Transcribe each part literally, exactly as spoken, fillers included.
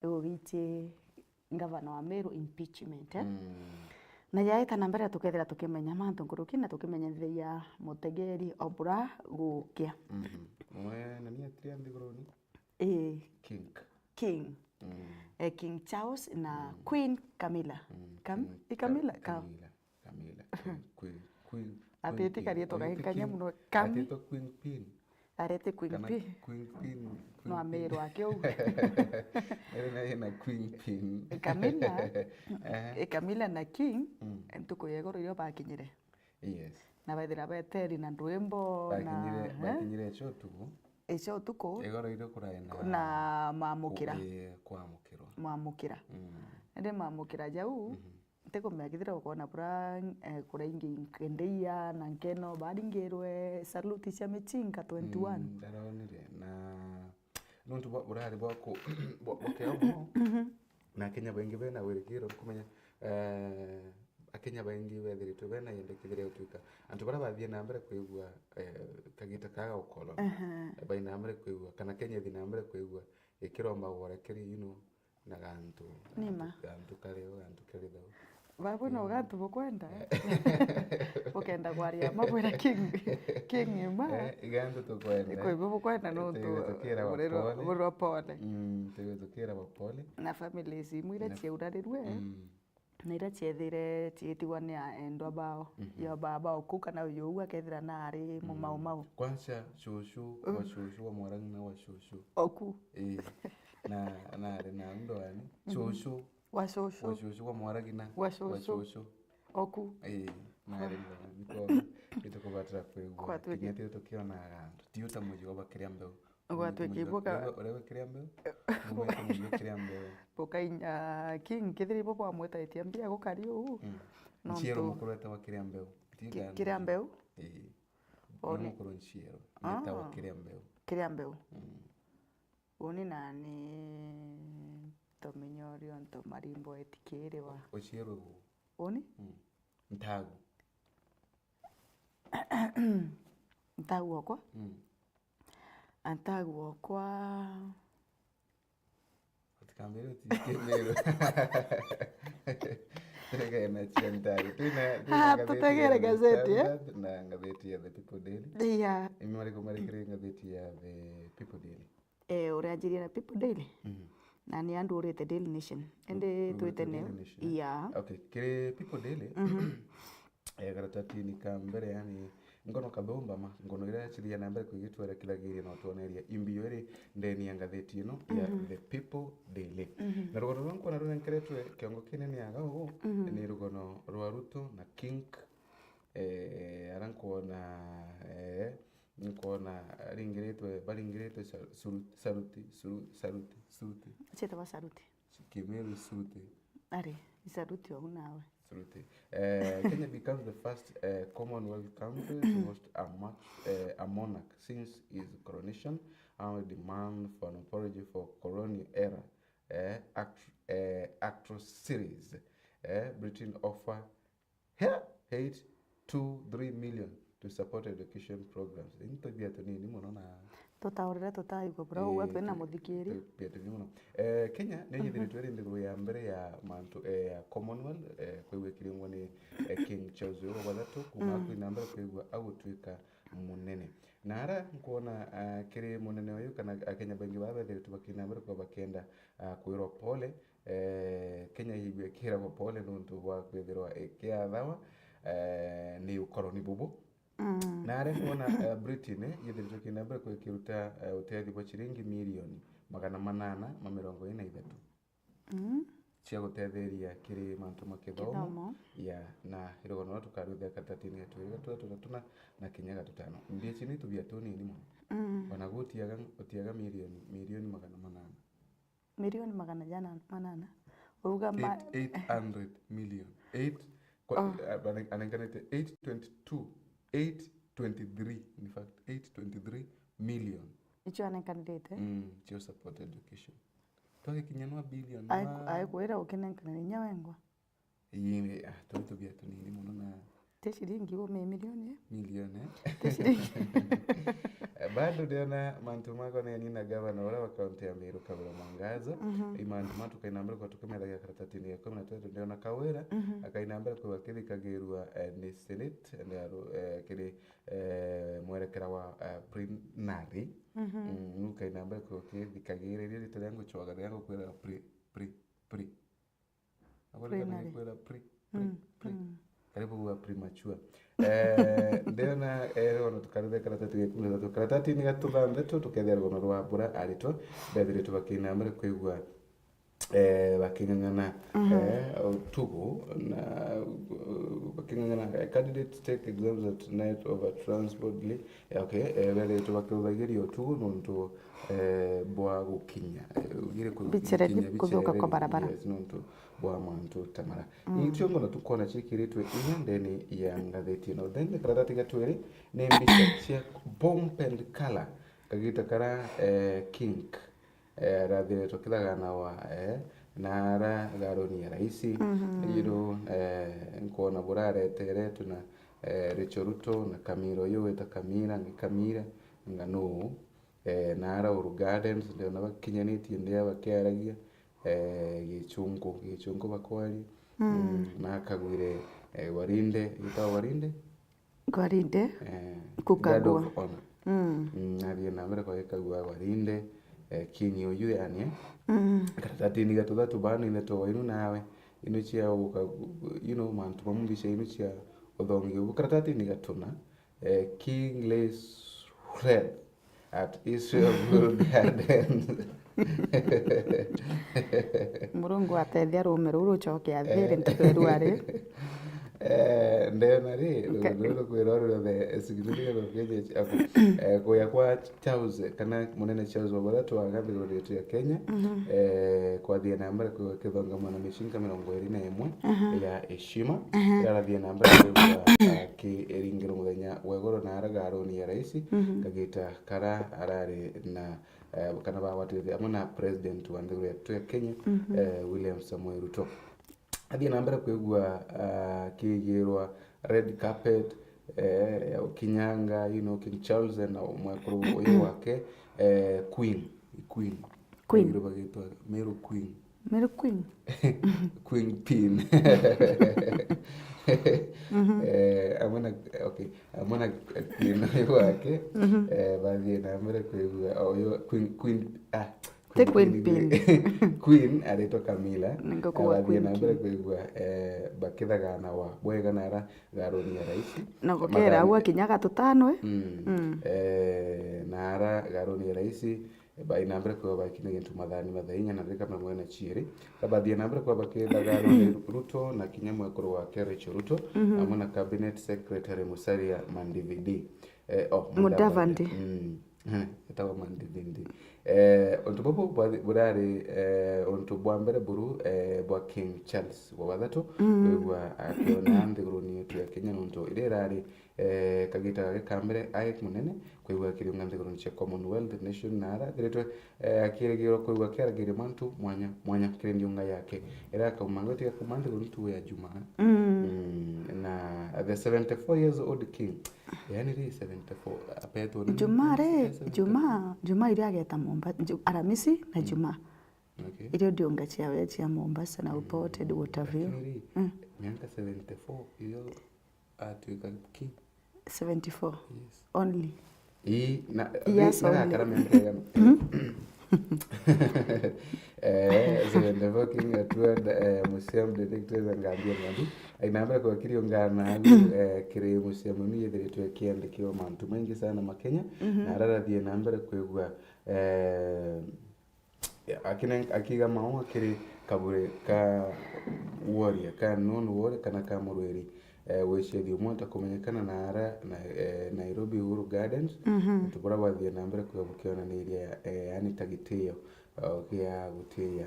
Gugiti ngavana wa Meru impeachment, eh? Mm. Na yaita na mbere tukethira tukimenya mantu nkuruki na tukimenyithia mutegeri obura gukia. Mhm. Mwe nani atiri nthiguruni? Ii. King. King. Mm. Eh, King Charles na Mm. Queen Camilla. Mm. Cam-, King i Camilla? Ca-, Cam-, Camilla. Camilla. Queen, Queen, Queen, Queen Atiti Pin. Karietwa gaikania muno. Cam-, Atitwa Queen Pin. Arete Queen Kana P. Queen Pin, Queen No Pin. Amirwa akiu. Ere na ina Queen Pin. Camilla, Ehe. eh, Camilla na King, Mm. ntuku ya igoro irio bakinyire. Yes. Na baithira beteri na ndwimbo na, Bakinyire, eh? Bakinyire icio utuku. Icio utuku. Igoro irio kurae na Na mamukira. Ku-, ii, kwamukirwa. Mamukira. Mm. Indi mamukira jau, Mhm. Ntikumenya kethira ukoona bura, eh, kuraingi nkendeia na nkeno baringirwe saluti cia michinga twenty one. Mm, ndaronire, na nontu bwa, burari bwa ku-, bwa, bwa kiomo, Mhm. na Akenya baingi bena wirigiro kumenya, eh, Akenya baingi bethiritwe bena yendekithire gutuika antu baria bathie na mbere kwigua, eh, kagita kaa ukoloni. Aha. Bai na mbere kwigua, kana Kenya ithi na mbere kwigua ikiromba gwora kiri, you know, na gantu, Ni ma. gantu, gantu kari o, gantu kari thau. Babu no Mm. gantu bukwenda, eh? Eh. Bukenda kwaria mabwira King, King ima. Eh, gantu tukwenda. Kwi bu bukwenda Eh, nontu tuge tukira wa buriro, pole. Buriro pole. Mm, tuge tukira wa pole. Na families imwe iria Na ciaurarirwe, Mm. na iria ciethire ciitigwa ni a-, endwa bao. Mhm. Yo baba oku kana uyu uu akethira naari Mm. mumaumau. Kwanza cucu, Mm. wa cucu, wa mwarang'ina wa cucu. Oku. Ii. Na, na ari na ndoani. Mhm. Cucu. Wa cucu. Wa cucu, wa mwaragina. Wa cucu. Wa cucu. Oku. Ii, na ari ndoani. Niko, nitukubatira kwigua. Kwatuiki- Kinya tio tukionaga antu. Ti uta muji wa bakiria mbeu. Gwatuiki Muji wa ibuka- uria, uria wikiria mbeu. Mumwete muji wikiria mbeu. Bukainya King, kethira ibo bwamwetagitia mbia gukari uu. Mm. Nontu Nchiero mukuru etawa kiria mbeu. Ti Ki-, gani kiria mbeu? Ii. Ni Oni. mukuru nchiero. Ah. Etawa kiria mbeu. Kiria mbeu. Mm. Uni nani tumenye uria untu marimbo etikiriwa. Uciarwe gu? Uni? Mm. Ntagu. Ntagu okwa? Mm. Ntagu okwa. Utikambire utikimiro. Turegere na cia ntagu. Twina, twina Ah, ngatheti tutegere ya The gazeti, eh? Standard na ngatheti ya The People Daily. Yeah. Ni mariku mari kiri ngatheti ya The People Daily? Eh, uria anjirie na People Daily. Mhm. Na ni andu urite Daily Nation. Indi Ru-, twite rurite ni Daily Nation, eh? Yeah. Okay, kiri People Daily. Mhm. Eh, karatatini ka mbere, yani, ngono kabeu mbama, ngono iria cithia na mbere kwigitwerekithagiria na utwoneria imbio iri ndeni ya ngatheti ino ya Mhm. The People Daily. Mhm. Na rugono ruria nkwona runenkeretwe kiongo kinene aga uu Mhm. ni rugono rwa Ruto na King, eh, ara nkwona, eh, Nkwona aringiritwe, baringiritwe sa-, suru-, saruti, suru-, saruti, suruti. Cietagwa saruti. Kimiru suruti. Ari, isaruti ou nawe. Suruti. Eh, Kenya becomes the first, eh, Commonwealth country to host a mo-, eh, a monarch since his coronation, and demand for an apology for colonial era, eh, act-, eh, atrocities. Eh, Britain offer Hea, eight to three million to support education programs. Ni tubia tunini mono na Tutaurire tutaigua bro, ugwe twina muthikiri. Tubia tunini mono. Eh, Kenya ni yithiritwe iri nthiguru ya mbere ya mantu, eh, ya Commonwealth, eh, kwigua ikiringwa ni, eh, King Charles uyu wa gathatu, kuma Mm. kwina mbere kwigua agutwika munene. Na ara nkwona, ah, kiri munene uyu kana Akenya baingi baa bethiritwe bakina mbere kwa bakenda, ah, kwirwa pole, Eh, Kenya yigua ikiragwa pole nontu bwa kwithirwa ikiathawa, eh, ni ukoroni bubu. Mm. Na aria kwona, eh, Britain, eh, yithiritwe kina mbere kwikiruta, eh, utethi bwa ciringi milioni magana manana ma mirongo iri na ithatu Mm. cia gutetheria kiri mantu ma kithomo. Kithomo. Ya, na irogo no tukaruthia katatini ya twiri gatu, gatu, gatu na, na kinya gatutano. Mbia ici ni tubia tunini mono. Mm. Ona gutiaga, utiaga milioni, milioni magana manana. Milioni magana jana manana. Uruga ma- Eight, eight hundred million. Eight, kwa, Oh. eh, ane-, anenganite eight twenty-two, eight twenty-three, in fact, eight twenty-three million. Icio anenganirite? Mm, cio support education. Twagikinya nwa billion, Ai-, nwa- aikwira ukinenkana inya wengwa. Ii, ah, turi tubia tunini mono na Ti ciringi uu, mi milioni, eh? Milioni, eh? Ti ciringi. Bado ndiona mantu makonainie na gavana uria wa kaunti ya Meru, Kawira Mwangaza. Mhm. I mantu ma tukaina mbere kwa tukimethagia karatatini ga kumi na tatu, ndiona Kawira, mhm, akaina mbere kwa akithikagirua, eh, ni Senate, ni aru-, eh, kiri, eh, mwerekera wa, eh, plenary. Mhm. Mm, nu kaina mbere kwa kithikagiriria rita ria nguchwaga ria ngukwira pri-, pri-, pri-, Primary. Kwira pri-, pri-, mm, pri-, mm. Karibu gwa premature. Eh, ndiona, eh, rwano tukaruthe karatati ga ikumi na tatu. Karatati-ini ga tuthanthatu, tukethia rwano rwa mbura aritwa, bethiritwe bakina mbere kwigua, eh, baking'ang'ana, mhm, eh, utugu, na, uh, baking'ang'ana, eh, candidates take exams at night over transport delay. Eh, okay, eh, bethiritwe bakiruthagiria utugu nontu, eh, bwa gukinya, eh, ugire ku-, bichereri, gukinya kuthuka kwa bichereri, barabara. Yes, nontu bwa mantu ta mara. Mm. Itio ngono tukwona cikiritwe inya ndeni ya ngatheti ino. Then karatati ga twiri ni mbica cia Pomp and Color, kagita kara, eh, King, eh, arathiritwe kithaganawa, eh, na ara garuni ya raisi. Mhm. You know, eh, nkwona burareteretwe na, eh, Rachel Ruto na Kamira, uyu wita Kamira, ni Kamira, nga nuu? Eh, na ara Uhuru Gardens, ndiona bakinyanitie ndia bakiaragia, eh, Gichunku, Gichunku bakwaria. Mm. Mm, na akagwire, eh, Warinde, gitagwa Warinde? Warinde. Eh, Kukagwa. Guard of Honor. Mm. Mm, athie na mbere kwa gikagua Warinde, eh, King uyu yani, eh. Mm. Karatatini ga tuthatu bana ithe twa inu nawe, inu cia uka-, you know, mantu mamu mbica inu cia uthongi ubu. Karatatini ga tuna, eh, King lays wreath at Israel Gardens. Murungu atethia rume ruu rucoke athiri, eh, ntuku ya ruari. Eh, ndena ri, rume ruu rukwira ruria the significant of Kenya, eh, kuya kwa Charles, kana munene Charles wa gathatu wa nthiguru yetu ya Kenya, mhm, eh, kwathie na mbere ku-, kithongamwa na micinga mirongo iri na imwe, aha, ya heshima, aha, irathie na mbere kwigua akiringirwa muthenya wa igoro na ara garuni ya raisi, mhm, kagita kara arari na, eh, kana bagwatiritie amwe na president wa nthiguru yetu ya Kenya, mhm, eh, William Samoei Ruto. Athie na mbere kwigua, ah, akigirwa red carpet, eh, ya ukinyanga, you know, King Charles na mwekuru uyu wake, eh, Queen, Queen. Queen. Bagitwa Meru Queen. Meru Queen. Queen Pin. Mhm. Eh, amwe na, okay, amwe na Queen uyu wake, mhm, eh, bathie na mbere kwigua, uyu Queen, Queen, ah, Ti Queen Pin. Queen aritwa Camilla. Ni nguku wa Queen King. Arathiĩ na mbere kwigua, eh, bakithaganawa bwega na ara garuni ya raisi. Na gukera au akinyaga tutano, eh? Mm. Mm. Eh, na ara garuni ya raisi, bai na mbere kwigua bakinya gintu mathani mathaa inya na ndagika mirongo ina na ciiri. Bathie na mbere kwigua bakithaganwa ni Ruto na kinya mwekuru wake Rachel Ruto, mhm, amwe na cabinet secretary Musalia Mudavadi. Eh, oh, Mudavadi. Mudavadi. Mm. Etagwa Mandivindi. Eh, untu bubu bwathi-, burari, eh, untu bwa mbere buru, eh, bwa King Charles wa gathatu, mm, kwigua akiona nthiguruni yetu ya Kenya, nontu iria irari, eh, kagita gake ka mbere ai munene, kwigua akiriunga nthiguruni cia Commonwealth nation, na arathiritwe, eh, akirigirwa kwigua akiaragiria mantu mwanya mwanya kiri ndiunga yake, iria akauma ngwiti akauma nthiguruni tu ya Jumaa. Mm. Mm, na the seventy-four years old king, Yani ri seventy-four, apetwo ni Jumaa ri, seventy-four. Jumaa, Jumaa iria ageta Mombasa, Ju-, Aramisi na, mm, Jumaa. Okay. Irio ndiunga ciawe cia Mombasa na, mm, Upper Water, Water View. Lakini ri, mm, miaka seventy-four iyo atuika ki? Seventy-four. Yes. Only. Ii, na, yes, na only. Akara miaka igana? Mm. Eh, seventy-four King Atua, eh, Museum Director Ngambia Ng'andu. Aina mbere kwa kiri ungana, eh, kiri museum ni yethiritwe kiandikirwa mantu maingi sana ma Kenya, mhm, na ararathie na mbere kwigua, eh, akine-, akiga maua kiri kaburi ka warrior, ka known warrior, kana ka murwiri, eh, wicithi umwe utakumenyekana na ara, na, eh, Nairobi Uhuru Gardens, mhm, untu buria bwathie na mbere kwigua bukionaniria, eh, yani ta gitio, eh, gia gutiia,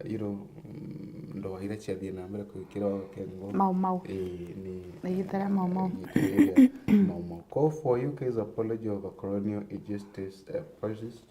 you know, mm, ndoa iria ciathie na mbere kwikirwa kengo. Mau Mau. Ii, ni, ni igita ria Mau Mau. Igita ria Mau Mau. Call for U K's apology over colonial injustice, eh, fascist.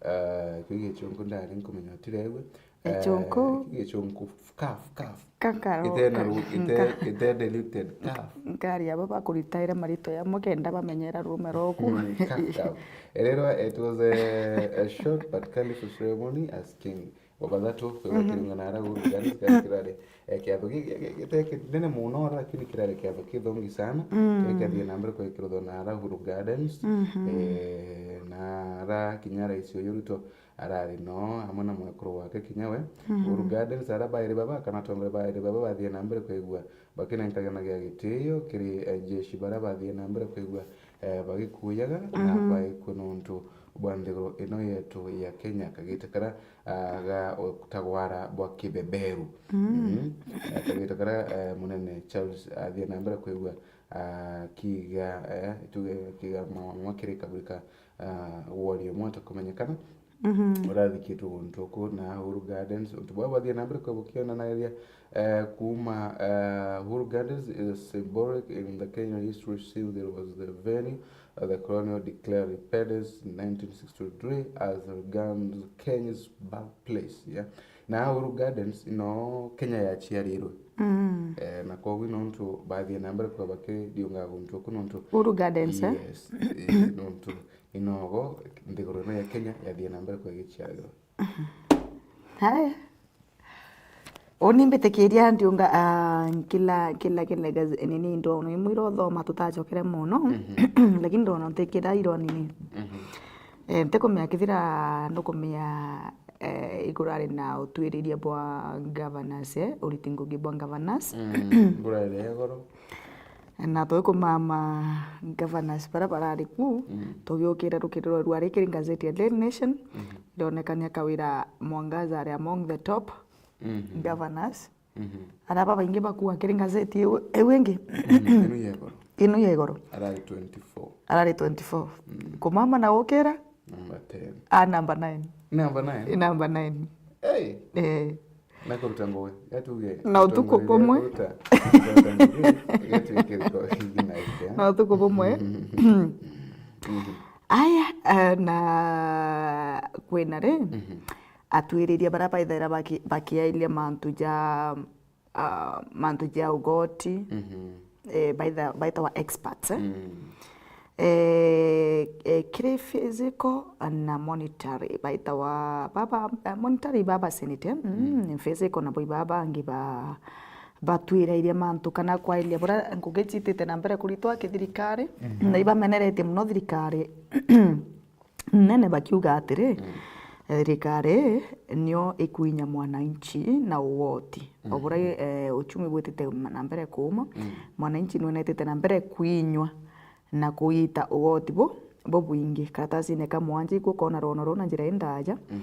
Eh, kiu gichungu ndari nkumenya utiregwe. Echunku. Eh, Echunku, calf, calf. Kakaro. Ite na ru-, ite, ite diluted, calf. Nkari abo bakuritaira marito yamo kenda bamenyera rume roku. Mm, calf, calf. Ererwa, it was a, a short but colorful ceremony as king. Babathatu, kwigwa kiringana ara Uhuru Gardens, kari kirari, eh, kiatho ki-, ki-, ki-, gite kinene muno, lakini kirari kiatho kithongi sana. Mm. Kiria kiathie na mbere kwikirwa na ara Uhuru Gardens. Mhm. Eh, na ara kinya rais uyu Ruto arari no, amwe na mwekuru wake kinya we. Mhm. Uhuru Gardens, ara bairi baba, kana atongoria bairi baba bathie na mbere kwigua bakinenkaganagia gitio kiri, eh, jeshi bara bathie na mbere kwigua, eh, bagikuyaga na, mhm, baikua nontu bwa nthiguru ino yetu ya Kenya, kagita kara, ah, ga utagwara bwa kibeberu. Mm. Mm. Eh, kagita kara, eh, munene Charles athie na mbere kwigua, ah, kiga, eh, tuge kiga mwa, mwa kiri kaburi ka, ah, wori umwe utakumenyekana. Mhm. Urathikitwe guntu uku na Uhuru Gardens. Untu bwa bathie na mbere kwa bukionanagiria, eh, kuuma, eh, Uhuru Gardens is symbolic in the Kenyan history since it was the venue of the colonial declared independence in nineteen sixty-three as Reagan's Kenya's birthplace, yeah. Na Uhuru Gardens no Kenya yaciarirwe. Mm. Eh, na koguo nontu bathie na mbere kwa bakiriunga guntu uku nontu Uhuru Gardens, eh? Yes, eh, nontu inogo nthiguru ino ya Kenya yathie na mbere kwa igiciarwa. Haya. Uni mbitikiria ndiunga, ah, kila, kila, kila gaze-, nini ndona imwe irothoma tutacokere muno. Mhm. Lakini ndona ntikira iro nini. Mhm. Eh, ntikumenya kethira ndukumenya, eh, iguru ari na utwiriria bwa governors, eh, uriti ngugi bwa governors. Mm, mbura iria iguru. Na tugikumama governors bara barari ku, mm, tugiukira rukiri rwa rwari kiri ngazeti ya Daily Nation, mhm, ironekania Kawira Mwangaza ari among the top, mhm, governors. Mhm. Ara babaingi bakua kiri ngazeti iu, iu ingi. Mhm, ino ya igoro. Ino ya igoro. Arari twenty-four. Arari twenty-four. Mm. Kumama na gukira? Number ten. Ah, number nine. Number nine? Number nine. Hey! Eh. Na kuruta ngugi, gatuge na utuku kumwe. Kuruta, kuruta ngugi, gatuge kiriko kingina ikia. Na utuku kumwe. Mhm. Aya, eh, na kwina ri, mhm, atwiriria bara baithaira baki-, bakiairia mantu ja, ah, mantu ja ugoti, mhm, eh, baitha-, baitawa experts, eh? Mm. Eh, eh, kiri physical na monetary, baitawa baba, eh, monetary baba senate, eh? Mm, mm, physical nabo ibaba bangi ba, batwirairie mantu kana kwairia bura ngugi citite na mbere kuritwa kithirikari, mhm, na ibameneretie muno thirikari nene bakiuga atiri, mm, eh, thirikari nio ikwinya mwananchi na ugoti. Mm. O buria, eh, uchumi bwitite na mbere kuuma, mm, mwananchi nwenetite na mbere kwinywa na kuita ugoti bu, bubwingi. Karatasine ka mwanja ikwo kona rono ruu na njira indaja. Mm.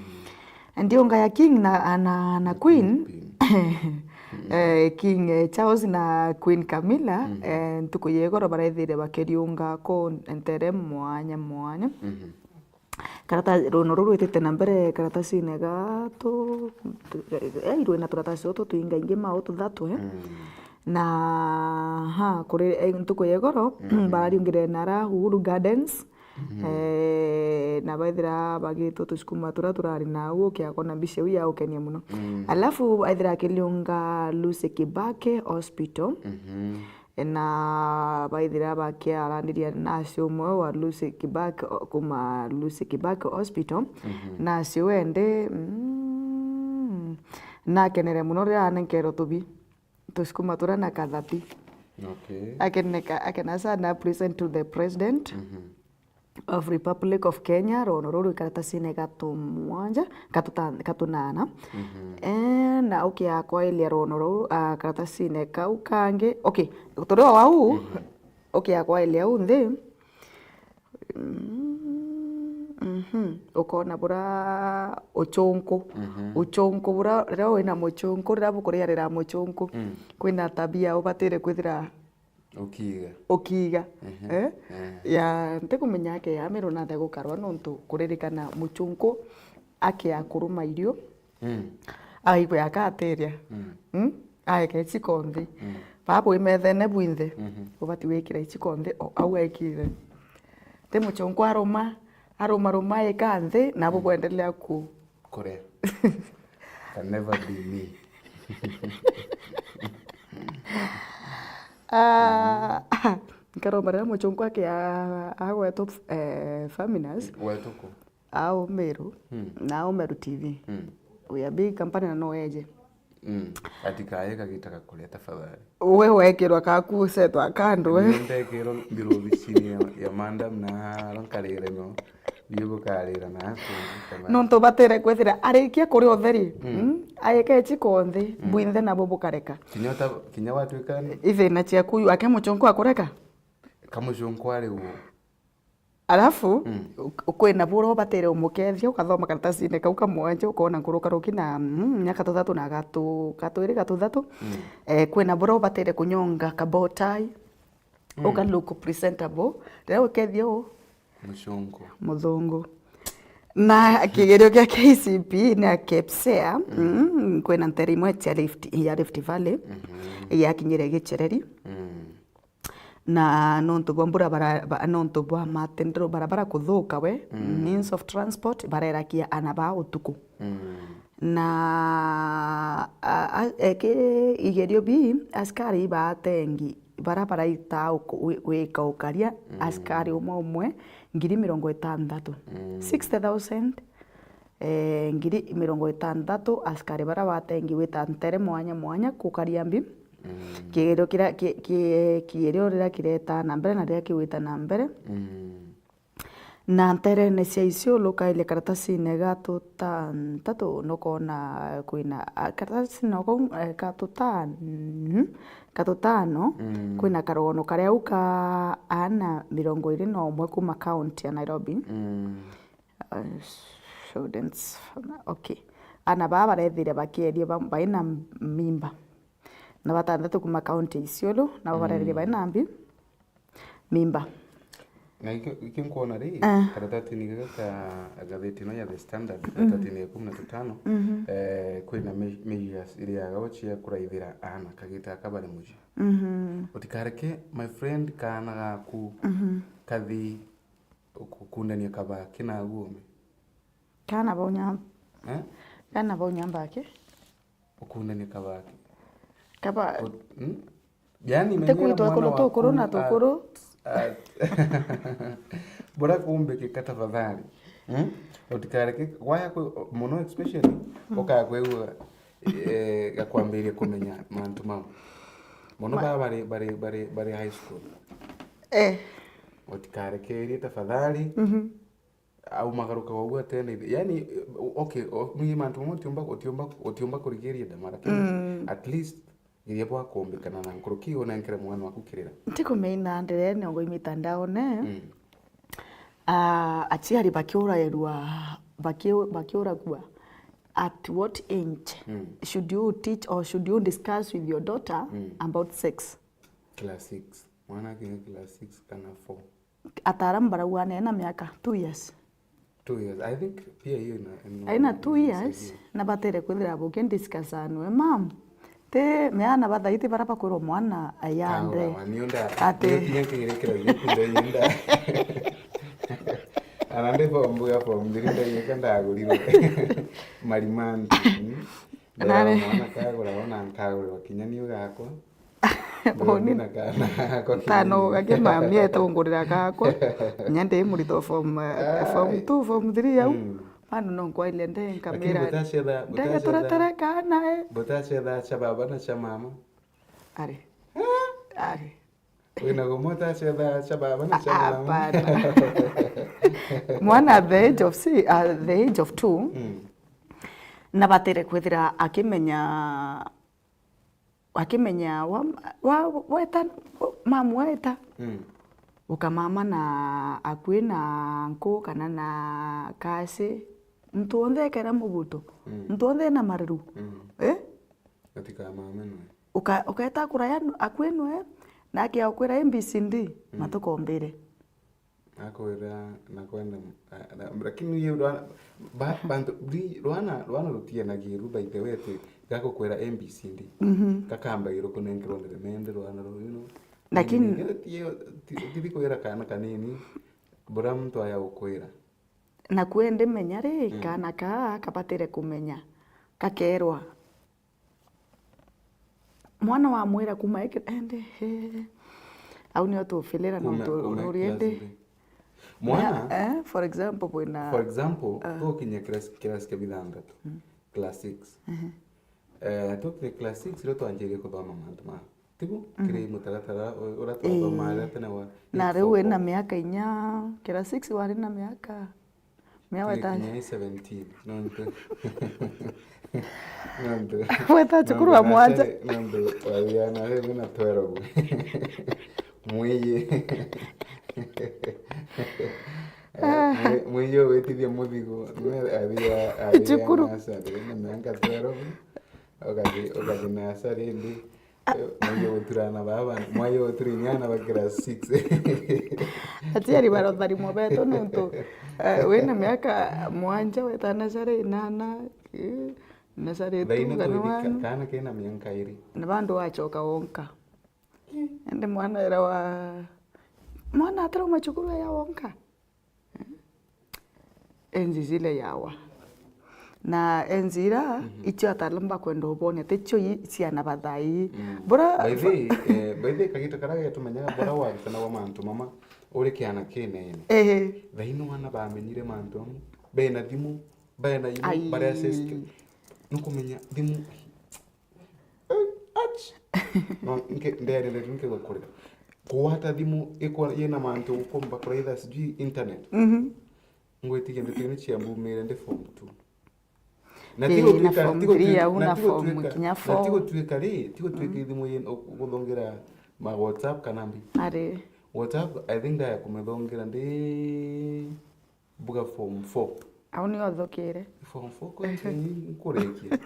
Ndiunga ya King na, na, na Queen. Queen. Eh, King, eh, Charles na Queen Camilla, mhm, eh, ntuku ya igoro barethire bakiriunga ku ntere mwanya mwanya. Mhm. Karata-, runo ruu rwitite na mbere karatasine gatu, eh, rwina turatasi tutu twingaingi mau tuthatu, eh. Mm. Na, ha, kuri, eh, ntuku ya igoro, mhm, barariungire nara Uhuru Gardens, mhm, eh, na baithira bagitwa tusukuma turia turari nau, ukiakona mbica iu yaukenia muno. Mm. Alafu aithira akiliunga Lucy Kibaki Hospital. Mhm. Na baithira bakiarandiria nasi umwe wa Lucy Kibaki, o-, kuma Lucy Kibaki Hospital. Mhm. Nasi wende, mm, nakenere muno riria anenkerwe tubi, tusukuma turia na kathati. Okay. Akeneka-, akena sana present to the president. Mhm. Of Republic of Kenya, rono ruu rwi karatasine gatu mwanja, gatu ta-, gatu nana. Mhm. Eh, na ukiakwailia rono ruu, ah, karatasine kau kangi. Okay, turi o au, mhm, ukiakwailia au nthi, mm, mhm, ukona bura uchunku. Mhm. Uchunku bura, riria wina muchunku, riria bukuriarira muchunku, mm, kwina tabia ubatire kwithira Ukiiga. Ukiiga. Ehe. Eh? Eh. Ya, ntikumenya ake ya miru nathe gukarwa nontu kuririkana muchunku ake akuruma irio. Mm. Aigwe akateria. Mm. Mm? Aeke chiko nthi. Mm. Baba wimethene bwinthe. Mhm. Ubati wikira ichiko nthi o au aikire. Ti muchunku aruma, aruma ruma eka nthi, nabo, mm, bwendelea ku. Kuria. Can never be me. Ah, nkaromba riria muchunku ake a- agwetu, eh, Faminas, Wetuku. Au Meru, Mm. na au Meru T V. Mm. We are big company na no eje. Mm. Ati kaye kagita gakuria tafadhali. We wekirwa kaku usetwa kando, eh. Niyo ndekirwa mbiro obisini ya, ya madam na aro nkarira no. Biu bukarira na aku, kana nontu batere kwithira arikia kuria utheri, Mm. mm, aike chiko nthi, Mm. bwinthe nabo bukareka. Kinya uta-, kinya watwika ni Ithina ciaku, ake muchunku akureka? Kamuchunku ari uo. Alafu, Mm. u-, kwina buria ubatere umukethia, ukathoma karatasine kau ka mwanja, ukona nkurukaruki na, mm, miaka tuthatu na gatu-, gatwiri gatuthatu. Mm. Eh, kwina buria ubatere kunyonga kabotai, Mm. uka look presentable. Riria ukethia u Muchungu. Muthungu. Na kigerio kia K C P e na KPSEA, Mm. mm, kwina ntere imwe cia Rift, ya Rift Valley, Mhm. yakinyire Gichereri. Mm. Na nontu bwa mbura bara-, ba-, nontu bwa matendero barabara kuthuka we, Mm. means of transport, barerakia ana ba utuku. Mm. Na, a, a, eki igerio bii, askari ibatengi, bara baraita uku-, wi-, wika ukaria, Mm. askari umwe umwe, ngiri mirongo itantatu. Mm. Sixty thousand, eh, ngiri mirongo itantatu, askari bara batengi wita ntere mwanya mwanya kukaria mbi. Mm. Kigerio kiria, ki-, ki-, kigerio riria kireta na mbere na riria kigwita na mbere. Mm. Na nterene cia Isiolo, kaile karatasine ga tutantatu, nokona kwina, a, karatasine o kau, eh, ga tutan-, ga tutano, Mm. kwina karogono karia au ka ana mirongo iri na umwe kuma kaunti ya Nairobi. Mm. Uh, students, okay. Ana baa barethire bakieria ba-, baina mimba. Na batantatu kuma kaunti ya Isiolo, nabo barethire Mm. baina mbi-, mimba. Na iki, iki nkwona ri, Ah. karatatini gaka ka ngatheti ino ya The Standard, Mhm. karatatini ya ikumi na tutano, Mhm. eh, kwina me-, measures iriaga cia kuraithira aana kagita kabari mucii. Mhm. Utikareke, my friend, kaana gaku Mhm. kathi ku-, kundania kabaki na guome. Kana bau nyam-, Eh? kana bau nyambake? Ukundania kabaki. Kaba- Ut-, mm? Yani, menyera kwitwa mwana ikuru, waku tukuru na at-, tukuru. At-, bura kumbikika tafadhali. Mm? Utikareke, waya kwi-, muno especially, Mm. ukakwigua, eh, gakwambiria kumenya mantu mau. Muno Ma- baa bari, bari, bari, bari high school. Eh. Utikarekerie tafadhali. Mhm. Aumagaruka wau atene ithe. Yani, okay, o-, ni mantu mamwe utiumba, utiumba, utiumba kurigiria ndama, lakini Mm. at least, geria bwa kumbikana na nkuruki unenkere mwana waku kirira. Ntikumenya nderene ngo imitandaone. Mm. Ah, aciari bakiurairwa, baki-, bakiuragua, at what age Mm. should you teach or should you discuss with your daughter Mm. about sex? Class six. Mwana akinya class six kana four. Ataaramu barauga neena miaka two years. Two years. I think pia hiyo ina-, ina-, Aina two years, inasaidia. Na batere kwithira bukidiscussanwe, mam. Ti meana bathaiti bara bakwirwa mwana ayande. Kaurawa, ni unda, Ati ni kinya kigerekera gikunda yenda. Ana ndi form mbuga form three ndayeka ndagurirwe. Marimanti. Hmm? Nare. Mwana kagura, ona nkagurwa kinya ni ugakwa. Uni Ndona kana gakwa tano kinya. Gake mami etungurira gakwa. Nya ndi muritho form, eh, Ai. Form two, form three au. Mm. Mano no nkwaile nde Lakini nkamira. Butacetha, Ndege butacetha, turetere kana, eh. Butacetha cha baba na cha mama. Ari. Ari. Wina gumwe utacetha cha baba na cha mama. Hapana. Mwana at the age of si-, at the age of two, Mm. na batere kwithira akimenya, akimenya wa, wa, weta, mamu weta. Mm. Ukamama na akui na nku kana na kasi. Muntu wonthe ekera mubuto. Mm. Muntu wonthe ena mariru. Mm. Eh? Atikamame nwe. Uka-, ukeeta kuraya nu-, akui nwe, nake akwira A B C D, Mm. matukombire. Akwira nakwenda, a-, na-, lakini ye rwana, ba-, bantu, ri-, rwana, rwana rutianagiru, by the way, ati gakukwira A B C D. Mhm. Gakambagiru kunenkerwa ndere mende rwana ruu, you know. Lakini Nini, ti-, ti-, tithi kwira kana kanini, bura muntu aya ukwira. Naku indi menya ri, Mm. kana kaa kabatire kumenya. gakeerwa. Mwana wamwira kuma eke-, ende, he. Au nio tufilira no Kuma- tu-, kuma uri ende. class three. Mwana, Eh, for example, bwina for example, Ah. tukinya class, class kia bithanthatu, Mm. class six. Ehe. Eh, tukinya class six, rio twanjirie kuthoma mantu ma. Tigu, Mhm. kiri mutaratara u-, uria Ii. twathomaga tene wa Na eight riu four wina four. miaka inya, class six wari na miaka? Mea Tiga weta- kinya i seventeen, nontu. Nontu. Weta cukuru wa nontu mwanja. Nursery, nontu wathia nursery na twelve. Mwiyi. Eh, mwi-, mwiyi witithia muthigo, nwe athia, athia Cukuru. nursery, na miaka twelve, ukathi, ukathi nursery ndi. Mwaie guturana baba, mwaie gutura inyana ba class six. Aciari barotharimwa betu nontu, eh, wina miaka mwanja wetana cari inana, eh, na cari Thaino tu kana twiri ka-, wanu. Kana kena miaka iri. Na bandu wacoka wonka. Indi mwana era wa, mwana atarauma cukuru aya wonka. Enzi zile yawa. Na enzi ira, Mhm. icio ataalamu bakwenda ubonia, ticio i ciana ba thaa ii. Mm. Bura By the way, eh, by the way, kagita karia getumenyaga bura warutanagwa mantu mama uri kiana kinene. Ehe. Thaino wana bamenyire mantu amwe. Bena thimu, bena imu, Ai. Baria system. Nukumenya thimu. Eh, ach! No, nke-, ndeerere tu nkigwa kurira. Kugwata thimu ikwa-, yina mantu ukumba kuraitha sijui internet. Mhm. Ngwitikia ndeto ino ciambumire ndi form two. Na Ii, ti na gutuika, form ti three gutuika, au na na ti form gutuika, kinya na ti four. Gutuika ri, ti gutuika Mm. ithimu yina u-, guthongera ma WhatsApp kana mbi. Ari. WhatsApp, I think ndaya kumithongera ndi mbuga form four. Au nio thukire. Form four kwete nkurikia.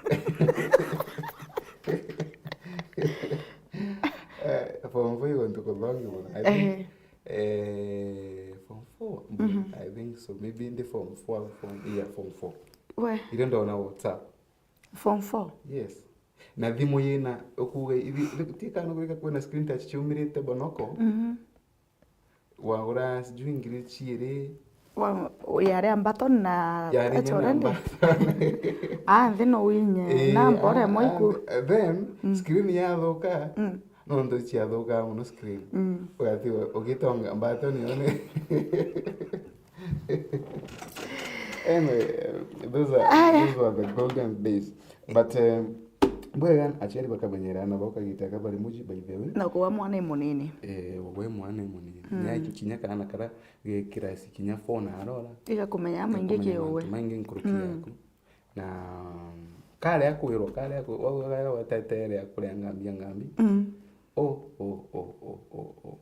Eh, form four igo ntukuthongi mono. I think, Ehe. eh, form four, Mhm. I think so. Maybe ndi form four, form, yeah, form four. We. Irio ndona WhatsApp. Form four? Yes. Na thimu yina, ukuga, ithi-, ti kana kurika kwina screen touch ciumirite bonoko. Mhm. Wagura sijui ngiri ciiri. Wa, yari ya mbaton na Yari inya na already. Mbaton. Ah, nthi no winye. Eh, na mbore ah, mwe ah, iku. Then, Mm. screen yathuka, Mm. nontu ciathuka mono screen. Mm. Ugatiga ugitonga mbaton yone. Anyway, those are, Aya. Those were the golden days. But, um, bwega aciari bakamenyera ana bao kagita ka bari muji, by the way. Na kuwa mwana e munini. Eh, we mwana e munini. Mm. Nya kinya kana kara ge kirasi kinya four na arora. Igakumenya maingi Igakumenya kiuwe. Mantu maingi nkuruki Mm. yaku. Na kare akwirwo, kare akwi-, wa-, wa-, wa-, watetere akuria ngambi ya ngambi. Mm. O, o, o.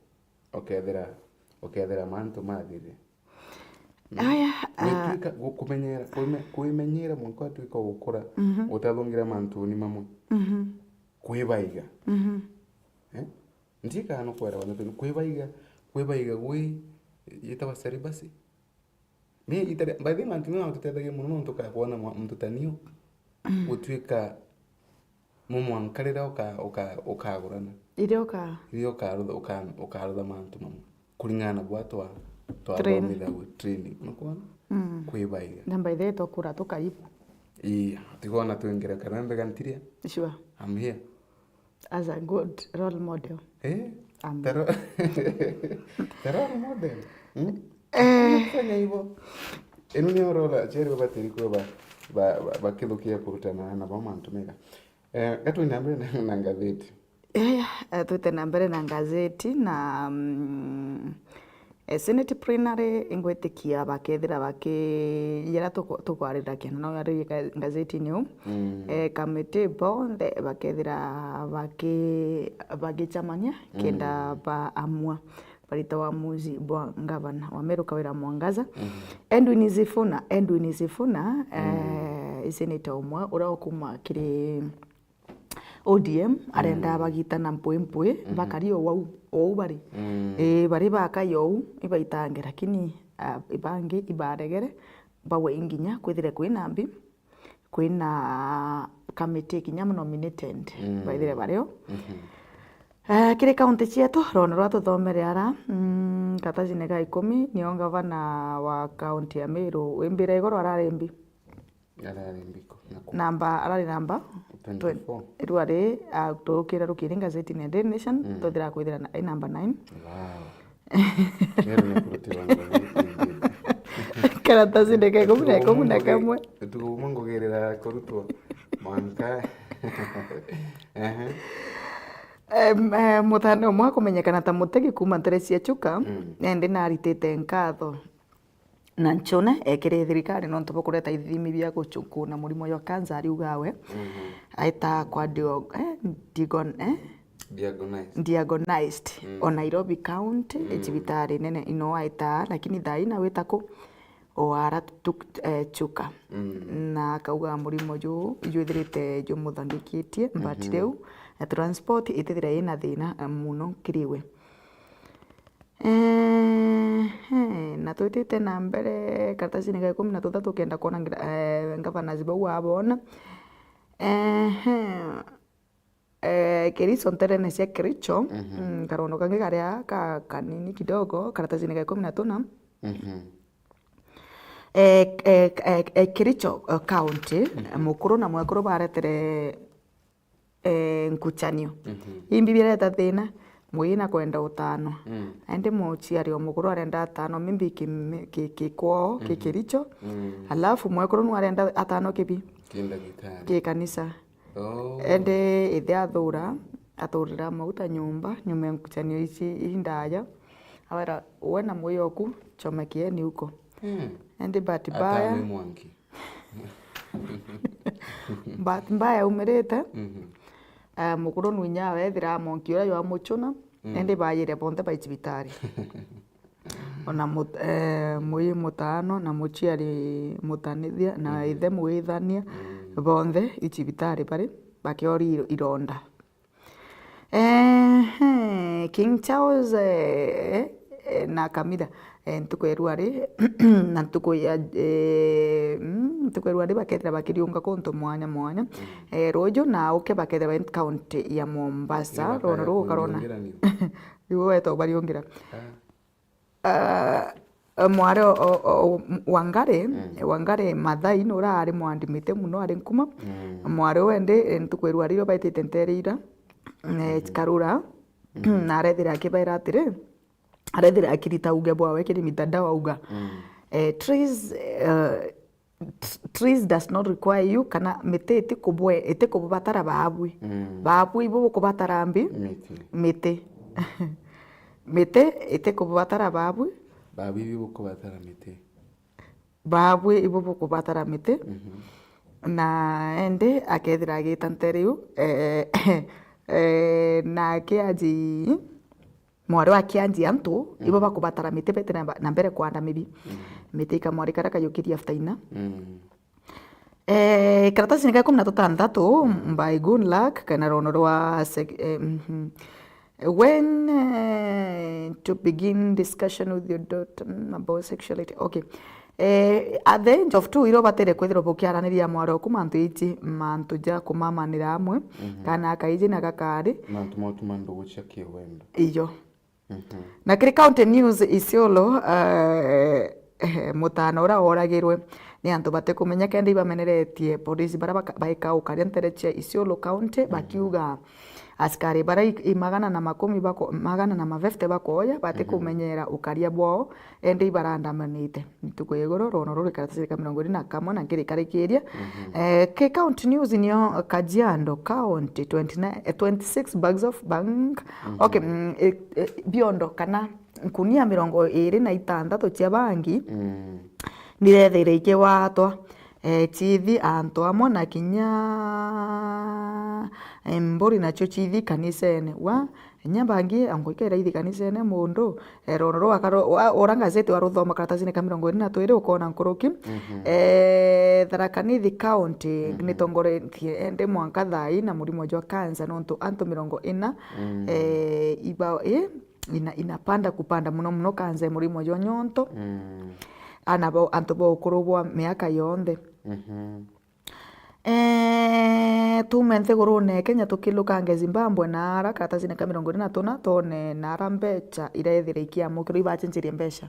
Ukethira, ukethira mantu mathire. Mm. Aya, ah. Gwituika, gu-, kumenyera, kwime-, kwimenyera mwanka watuika gukura, Mhm. utathungira mantuni mamwe. Mhm. Kwibaiga. Mhm. Eh? Ntika no kwera bantu kwibaiga, kwibaiga gwi, yitawa celibacy. Ni itare, by the way, mantu mau matutethagia mono nontu ukakwona mwa-, muntu ta niu, Mm. gutuika mumwanka riria uka-, uka-, ukagurana. Riria uka- Riria ukarutha, uka-, ukarutha mantu mamwe. Kuringana na bwa twa-, Train. Twathomithagua training. Nukwona? Mm. Kwibaiga. Na by the way, twakura tukaibu. Ii, tigona twingire kana mbega ntiria. Sure. I'm here. As a good role model. Eh? Amen. Taro-, taro role model. Hmm? Eh. Fanya hivyo. Ino ni role aciari babatiri kuba ba, ba, ba, bakithukia kurutana na bo mantu mega. Eh, gatwina mbere na, na ngatheti. Eh, eh, twite na mbere na ngazeti na, mm, Eh, Senate Plenary ingwitikia bakethira baki-, jara tuku-, tukwarira kenda no yari ga-, ngazetini uu. Mm. Eh, kamiti bonthe bakethira baki-, bagicamania kenda Mm. baamua barita uamuzi bwa ngavana wa Meru Kawira Mwangaza. Mm. Edwin Sifuna, Edwin Sifuna, Mm. eh, i senator umwe uria ukuma kiri O D M arenda Mm. bagitana mpwi mpwi, Mhm. bakari o wau, o wau bari. Mm. Ii, bari bakai o uu, ibaitange, lakini, ah, ibangi ibaregere, bawe inginya kwithire kwina mbi, kwina kamiti kinya nominated, Mm. baithire bario. Mhm. Eh, kiri kaunti cietu, rona rwa tuthomere ara, mm, karatasi-ini ga ikumi, nio ngavana wa kaunti ya Meru, wimbira igoro arari mbi. Arari mbiko. Na ku- Namba, arari namba twenty-four. Twen-, riu ari, ah, turukira rukiri ngazetine Daily Nation, mm, twethira kwithira na, i namba nine. Wow. Rero ni kurutirwa ngoma. Karatasi ndeke ikumi na, ikumi na kamwe. Utuku bumwe ngugirira kurutwo. Mwanka. Ehe. Em, eh, muthane umwe akumenyekana ta Mutegi kuuma ntere cia Chuka, mm, nende naritite nkatho na nchune ekiri thirikari nontu bwa kureta ithimi bia guchukuna murimo jwa cancer, ariugawe, mhm, aita kwa dio-, eh, digon-, eh? Diagonized. Diagonized, mm, o Nairobi County, mm, cibitari nene ino aita, lakini thaa ii nawe ita ku, o ara tu-, eh, Chuka. Mm. Na akauga murimo juu jwithirite jumuthangikitie, but, mhm, riu, eh, transport itithira ina thina, eh, muno kiriwe. Ehe, na twitite na mbere, karatasini ga ikumi na tuthatu, ukenda kwona ngira-, eh, governors bau wabona. Ehe, eh, Kericho, nterene cia Kericho, mhm, mm, karondo kangi karia ka kanini kidogo, karatasini ga ikumi na tuna. Mhm. Eh, eh, eh, eh, Kericho, eh, County, mhm, mukuru na mwekuru baretere eh, nkuchanio. Mhm. Imbi bireta thina, mwina kwenda utanwa. Mm. Indi muciari o mukuru arenda atanwa, mimbi ki, ki, ki kwoo, ki, mhm, Kericho. Mm. Alafu mwekuru nu arenda atanwa kibi? Ki ndagitari. Ki kanisa. Oh. Indi ithe athura, athurira mauta nyumba, nyuma ya nkuchanio ici indaya. Awera, we na mwioku, chomekieni huko. Mm. Indi bahati mbaya, atanwe mwanki. Bahati mbaya aumirite, mhm, eh, mukuru nu inya wethira amonki uria jwamuchuna, mm, indi bayire bonthe bai cibitari. Ona mut-, eh, mwii mutano na muciari mutanithia na, mhm, ithe mwithania, mm, bonthe i cibitari bari bakiori iro-, ironda. Ehe, King Charles, eh, eh, na Camilla, eh, ntuku ya rwari, na ntuku ya, eh, mm, ntuku ya rwari bakethira bakiriunga kuntu mwanya mwanya. Mm. Eh, ruju na uke bakethira bari county ya Mombasa, rwona rukarona. Riu weta ubariungira. Ah. Ah, mwari o, o, o, Wangari, mm, Wangari Maathai nura ari mwandi miti muno, ari nkuma. Mm. Mwari uwe ndi, eh, ntuku irua riria baitite ntere ira, eh, mhm, Karura, mhm, na arethire akibaira atiri, arethire akirita uge bwawe kiri mitandao auga, mm, eh, trees, eh, t-, trees does not require you, kana miti itikubwe-, itikububatara baabui. Mm. Baabui ibo bukubatara mbi? Miti. Miti. Miti itikububatara baabui. Baabui ibo bukubatara miti. Baabui ibo bukubatara miti. Mhm. Na indi akethira agita ntere iu, eh, eh, na akiaji mwari wa kianji antu, ibo, mm, bakubatara miti bete na, na mbere kwanda mibi. Mm. Miti ikamwari karia kayukirie after ina. Mm. Eh, karatasi ni ka ikumi na tutanthatu, mm, by good luck, kana rono rwa sec-, eh, mhm. When, eh, to begin discussion with your daughter, mm, about sexuality. Okay. Eh, at the age of two, iro batere kwithirwa bukiaraniria mwari oku mantu iji, mantu ja kumamanira amwe, mhm, kana akaiji na gakari. Mantu ma utuma ndugu cia kiwendo. Iyo. Mhm. Na kiri County News Isiolo, eh, eh, mutano uria woragirwe ni antu batikumenya kenda ibameneretie polisi baria baka-, baika ukaria ntere cia Isiolo County, mhm, bakiuga askari baria i, i magana na makumi bako-, magana na ma fifty bakoya, mhm, batikumenyera ukaria bwao, ende ibarandamanite. Ntuku ya iguru, rono ruri karatasi ka mirongo iri na kamwe na nkirikarikiria. Mhm. Eh, ki County News nio Kajiado County, twenty-nine, eh, twenty-six bags of bank. Mhm. Okay, mm, eh, eh, biondo kana nkunia mirongo iri na itanthatu cia bangi, mm, nirethaire ikiwatwa. Eh, chithi antu amwe na kinya, eh, mburi nacio chithi kanisene. Wa, kinya bangi angu ikaira ithi kanisene mundu, eh, rono rwa karo-, wa, ura ngazeti waruthoma karatasini ka mirongo iri na twiri ukona nkuruki. Mhm. Eh, Tharaka Nithi County, mhm, nitongoretie ende mwanka thaa ii na murimo jwa cancer nontu antu mirongo ina, mm, eh, iba, eh, ina-, inapanda kupanda muno muno kansa ya murimo jwa nyonto. Mm. Ana bo, antu ba ukuru bwa miaka yonthe. Mhm. Eh, tume nthigurune ya Kenya tukilukange Zimbabwe na ara karatasine ka mirongo iri na tuna tone na ara mbecha iraethire ikiamukirwa ibachenjerie mbecha.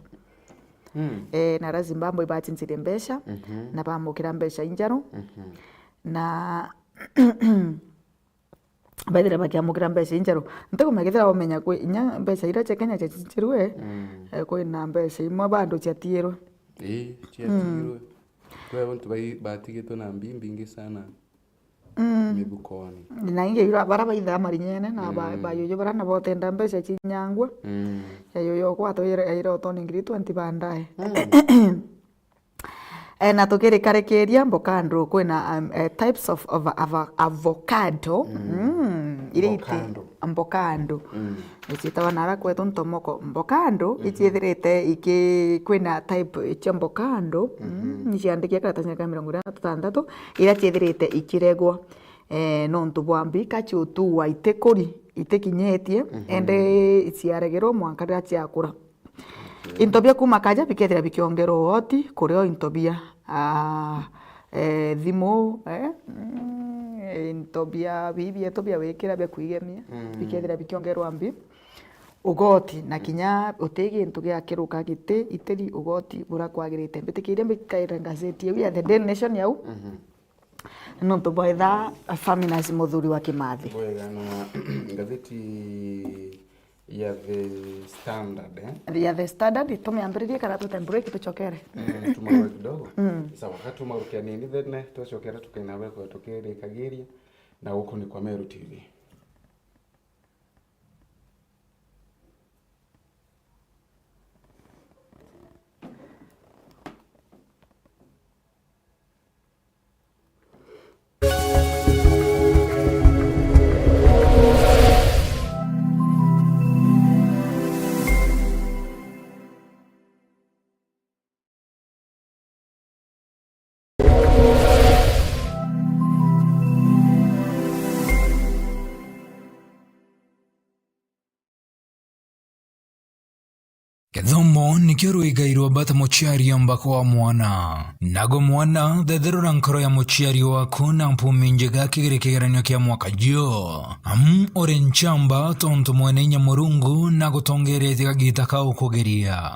Mm. Eh, na ara Zimbabwe ibachinchirie mbeca, mhm, na bamukira mbeca injeru. Mhm. Na baithira bakiamukira mbeca injeru. Ntikumenya kethira umenya kwi inya mbeca iria cia Kenya ciachinchirue, mm, eh, kwina mbeca imwe bado ciatiirwe. Ii, ciatigirwe. Mm. Kwi antu bai-, batigitwe na mbi mbingi sana, mm, mithukoni. Na ingi ira-, bara baithaa marinyene na ba-, mm, bayuyu bara na botenda mbeca cinyangwa. Mm. Ya yuyu okwa atwire aire otoni ngiri twenty baadaye. Mm. Eh, na tukirikarikiria mbokando, kwina, um, eh, types of, of avo-, avocado. Mm. Mm, iria iti-, mbokando. Mbokando. Mm. Iciitawa nara kwetu ntomoko. Mbokando, mhm, iciithirite iki-, kwina type cia mbokando. Mm, mhm, niciandikia karatathi ka mirongo iri na tutantatu, iria ciithirite ikiregwa, eh, nontu bwa mbika ciutua itikuri, itikinyitie, mhm, ende iciaregirwo mwanka riria ciakura. Into bia kuma kaja bikethira bikiongerwa ugoti, kurio into bia, ah, eh, thimu, eh, mm, into bia, bii bietu bia wikira bia kwigemia, mm, bikethira bikiongerwa mbi ugoti, na kinya uti gintu giakiruka giti itiri ugoti buria kwagirite. Mbitikiria mbikaire ngazeti iu ya The Daily Nation yau. Mhm. Nontu bwa ithaa Faminas Muthuri wa Kimathi. Bwega na ngatheti ya The Standard, eh? Ya The Standard, tumiambiririe kana tute break tucokere? Mm, tumarwe kidogo. Mm. Sawa, ka tumarukia nini then, eh, twacokera tukaina beko tukirikagiria na guku ni kwa Meru T V. Kithomo nikio rwigairwa bata muciari amba kwa mwana. Nago mwana, thetherura nkoro ya muciari waku na mpumi njega kigiri kigeranio kia mwaka juu. Amu uri nchamba, tontu mwene inya Murungu nagutongeretie kagita ka ukugeria.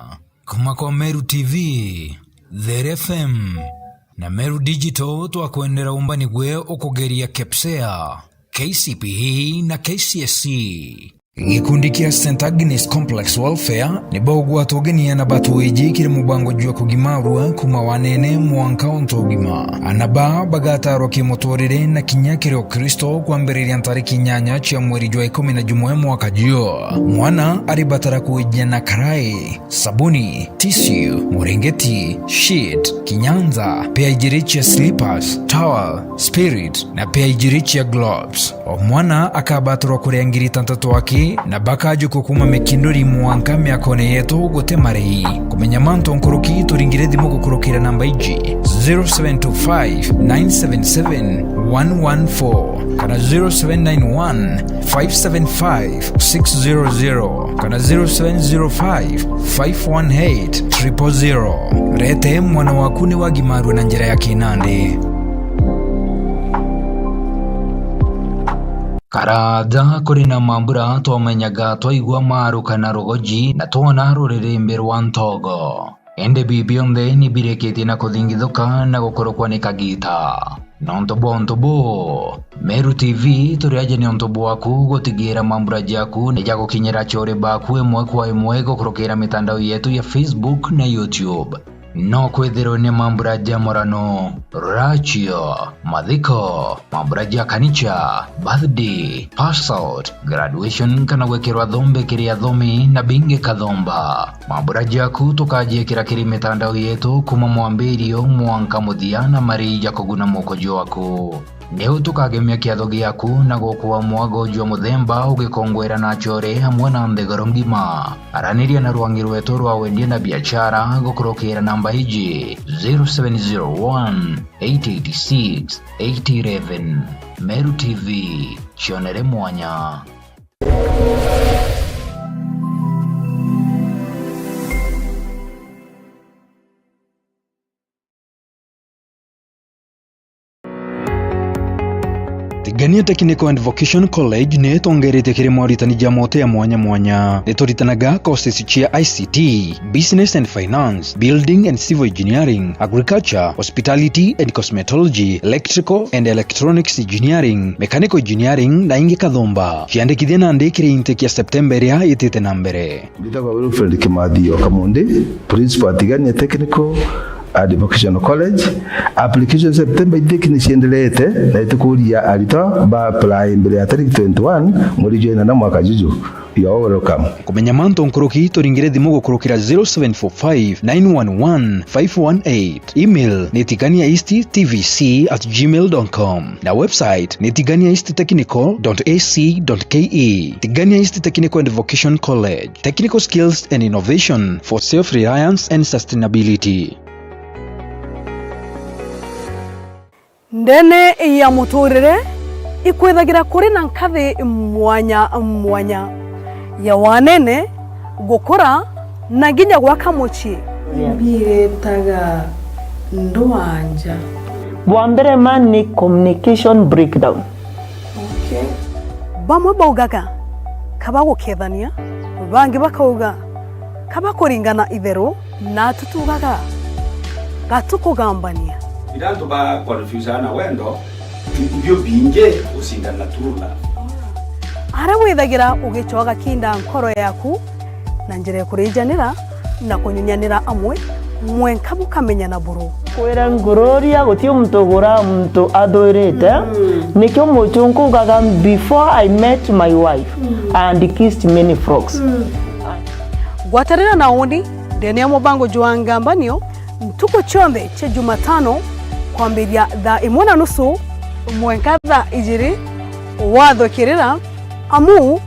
Kuma kwa Meru T V, There F M, na Meru Digital, twakwendera umbani gwe ukugeria KPSEA, K C P E na K C S E. Gikundi kia Saint Agnes Complex Welfare ni baugwatwa ugeni ana batwiji kiri mubango jwa kugimarua kuma wanene mwanka onto ugima. Ana baa bagatarwa kimuturire na kinya kiri Ukristo kwambiriria ntariki inyanya cia mweri jwa ikumi na jumwe mwaka juu. Mwana aribatara kuijia na karai, sabuni, tissue, murengeti, sheet, kinyanza, pea ijiri cia slippers, towel, spirit, na pea ijiri cia gloves. O mwana akabatirwa kuria ngiri itantatu aki, na bakajukua kuma mikinduri mwanka miakone yetu guti marihi. Kumenya mantu nkuruki, turingire thimu gukurukira namba iji, zero seven two five, nine seven seven, one one four kana zero seven nine one, five seven five, six zero zero kana zero seven zero five, five one eight, triple zero. Rete mwana waku ni wagimarue na njira ya kinandi. Karaja kuri na mambura twamenyaga twaigua maru kana rugoji na twona ruririmbi rwa ntogo. Indi bi bionthe ni birikitie na kuthingithuka na gukurukwa ni kagita. Nontu bwa untu buu, Meru T V turi aja ni untu bwaku gutigira mambura jaku ni jagukinyira achore baku imwe kwa imwe gukurukira mitandao yetu ya Facebook na YouTube. No kwithirwe ni mambura ja murano, rachio, mathiko, mambura ja kanicha, birthday, pass out, graduation kana gwikirwa thombe kiri athomi na bingi kathomba. Mambura jaku tukajiikira kiri mitandao yetu kuma mwambirio mwanka muthia na mari ja kuguna muko jwaku. Niu tukagemia kiatho giaku na gukua mwago jwa muthemba ugikongwera na achore amwe na nthiguru ngima. Araniria na rwangi rwetu rwa wendia na biachara gukurukira namba iji, zero seven zero one, eight eight six, eight eleven. Meru T V, cionere mwanya. Tiga Gania Technical and Vocation College ni itongeretie kiri moritani ja mote ya mwanya mwanya. Ni turitanaga courses cia I C T, Business and Finance, Building and Civil Engineering, Agriculture, Hospitality and Cosmetology, Electrical and Electronics Engineering, Mechanical Engineering na ingi kathumba. Ciandikithia nandi kiri intake ya September iria itite na mbere. Nditagwa Wilfred Kimathi Okamundi, Principal at Tigania Technical and Vocational College. Application September intake ni cienderete, na itukuria aritwa ba apply mbere ya tariki twenty-one mweri jwa inana mwaka juju. You are welcome. Kumenya mantu nkuruki, turingire thimu gukurukira zero seven four five nine one one five one eight. Email ni tigania east T V C at gmail dot com na website ni tigania east technical dot A C dot K E. Tigania East Technical and Vocation College, technical skills and innovation for self-reliance and sustainability. Ndene ya muturire ikwithagira kuri na nkathi mwanya mwanya ya wanene, gukura na nginya gwaka mucii. Mbiretaga ndwanja. Bwa mbere ma ni communication breakdown. Okay. Bamwe baugaga, kaba gukethania, bangi bakauga, kaba kuringana itheru, na tutugaga, gatukugambania. Ira antu ba confuse na wendo, ibio bingi ucindana na true love. Aria withagira ugicoaga kinda nkoro yaku, na njira ya kurijanira na kunyunyanira amwe, mwenka bukamenyana buru. Kwira ngururia, guti muntu ugura muntu athwirite. Mm. Nikio muchunku ugaga, "Before I met my wife, mm, I had kissed many frogs." Mm. Gwatanira na uni ndene ya mubango jwa Ngambanio ntuku cionthe cia Jumatano kwambiria thaa imwe na nusu mwenka thaa ijiri, wathukirira amu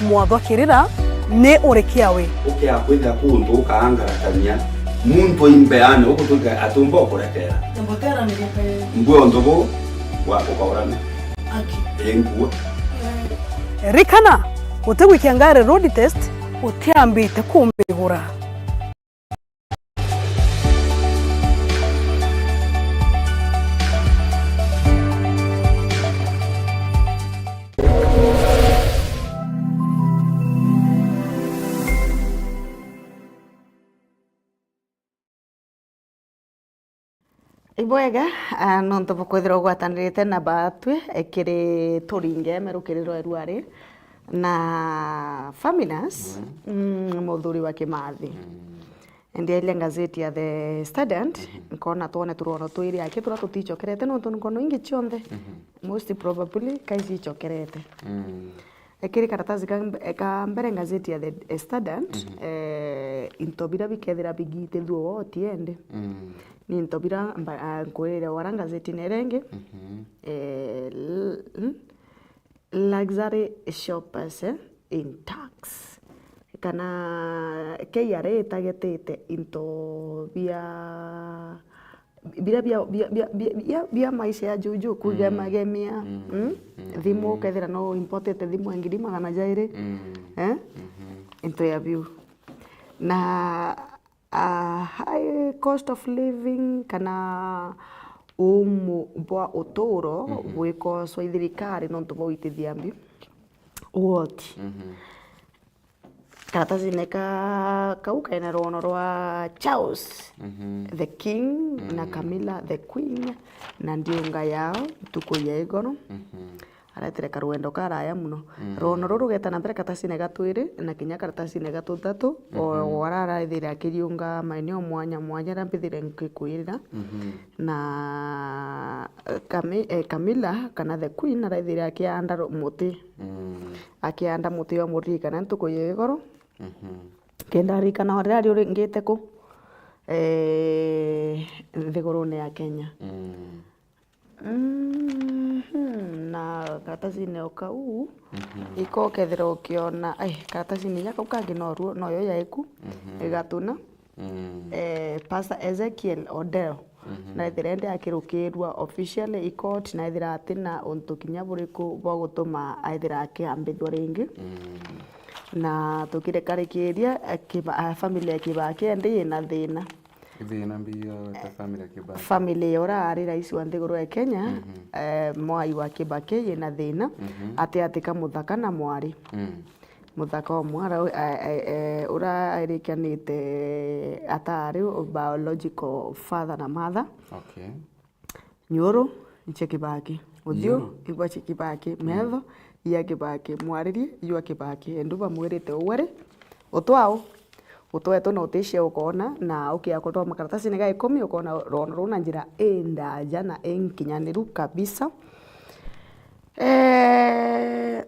mwathwa kirira ni urikia we. Ukia kwithira kuntu ukaangaratania muntu imbeane ugutuika atumba ukurekera. Mbutera ni gupe. Mbue untu bu wa ukaurana. Aki. Ii nkua. Rikana, utigwikia ngari road test utiambite kumigura. Ibwega, ah, nontu bukwithirwa ugwatanirite na batwi, eh, kiri Turinge Meru kiri rweru ari na Faminas, mm, muthuri wa Kimathi. Mm. Ndiairia ngazeti ya The Standard, mhm, nkona twone turono twiri aki turia tuticokerete, nontu nkono ingi cionthe, mhm, most probably kaicicokerete. Mm. Ekiri karatasi ka mbe-, ka mbere ngazeti ya The Standard, mhm, eh, into biria bikethira bigitithua wo otiendi. Mm. Ni into biria mba-, ah, nkwirire wara ngazetine iria ingi, mhm, eh, l-, mm, luxury shoppers, eh, in tax. Kana K R A itagetete into bia biria bia, bia, bia, bia, bia, bia maisha ya juju, kugegemia, mm, mm, mm, thimu, mm, ukethira no impotete thimu ya ngiri magana jairi, mm, eh? Mhm. Into ya biu. Na, ah, high cost of living, kana umu bwa uturo, mhm, bwikoswa i thirikari nontu bwa uitithia mbi. Uoti. Mhm. Karatasine ka-, kau kaina rwono rwa Charles, mhm, the King, na, mm, Camilla the Queen, na ndiunga yao ntuku ya igoro. Mhm. Aretire karwendo karaya muno. Mm. Rwono ruru rugeta na mbere karatasine ga twiri na kinya karatasine ga tuthatu, o, mhm, wara araithire akiriunga maeneo mwanya mwanya aria mbithire ngikwirira. Mhm. Na, eh, Cami-, eh, Camilla kana the Queen araithire akianda ru-, muti. Mm. Akianda muti wa muririkana ntuku ya igoro. Mhm. Kenda aririkana riria riuringite ku, eh, nthigurune ya Kenya. Mm. Mhm, na karatasine o kau, mhm, iko ukethira ukiona, ai, karatasine inya kau kangi no ruo, no yo yaiku, mhm, igatuna. Mm. Eh, Pastor Ezekiel Odero, mhm, naethira ende akirukirua officially i court, naethira atina untu kinya buriku bwa gutuma aethira akiambithua ringi. Mm. Na tukirikarikiria, eh, kiba-, ah, family ya Kibaki endi ina thina. Thina mbi ya ta family ya Kibaki. Family ya ura ari rais wa nthiguru ya Kenya, mhm, eh, mwai wa Kibaki yina thina, mhm, ati ati ka muthaka na mwari. Mm. Muthaka o mwara u-, eh, eh, eh, ura airikianite atari biological father na mother. Okay. Nyuru icia Kibaki. Uthiu, nyuru, igwa cia Kibaki. Mm. Metho, ia Kibaki. Mwaririe, ijwa Kibaki. Endu bamwirite uu ari, utwau, utwetu na uticia ukona, na ukia kuthoma karatasini ga ikumi, ukona rono ruu na njira indaja na inkinyaniru kabisa. Eh,